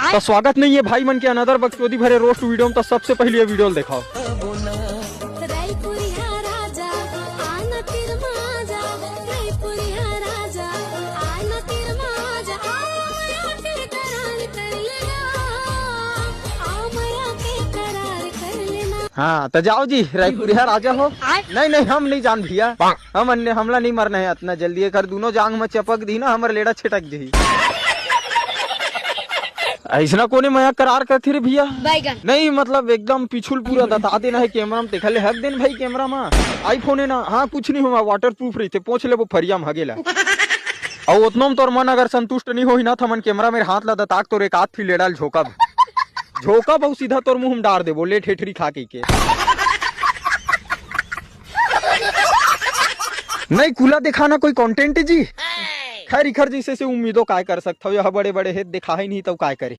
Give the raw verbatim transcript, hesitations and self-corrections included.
तो स्वागत नहीं है भाई मन के another बकचोदी भरे roast video में। तो सबसे पहले ये video ल देखाव। रायपुरिया राजा, आना तीर माझा, रायपुरिया राजा, आना तीर माझा, आ मया के करार कर लेना, आ मया के करार कर लेना। हाँ, तो जाओ जी, रायपुरिया राजा हो। नहीं, नहीं, हम नहीं जान भैया, हम अन्य, हमला नहीं मरना है इतना जल्दी। एकर दोनों जांग में चपक दी ना, हमर लेड़ा छिटक जी। ऐसना कोने मया करार करथे रे भैया? बैगन। नहीं, मतलब एकदम पिछुल पूरा दता देना है camera में, तेखा ले हक देन भाई camera में। iPhone है ना, हाँ, कुछ नहीं हुआ, waterproof रहिथे, पोंछ लेबो फरिया में हगेला। अउ ओतनो में तोर मन अगर संतुष्ट नहीं होही ना, त हमन camera में हाथ ला दताक तोर एक आध फिर लेड़ा ल झोंकब, झोंकब अउ सीधा तोर मुंह में डार देबो, ले ठेठरी खा के। नहीं, कुला देखाना कोई content जी? खैर, इखर जैसे से उम्मीदों काय कर सकथव, यह बड़े बड़े हे, देखा ही नहीं, तब काय करे।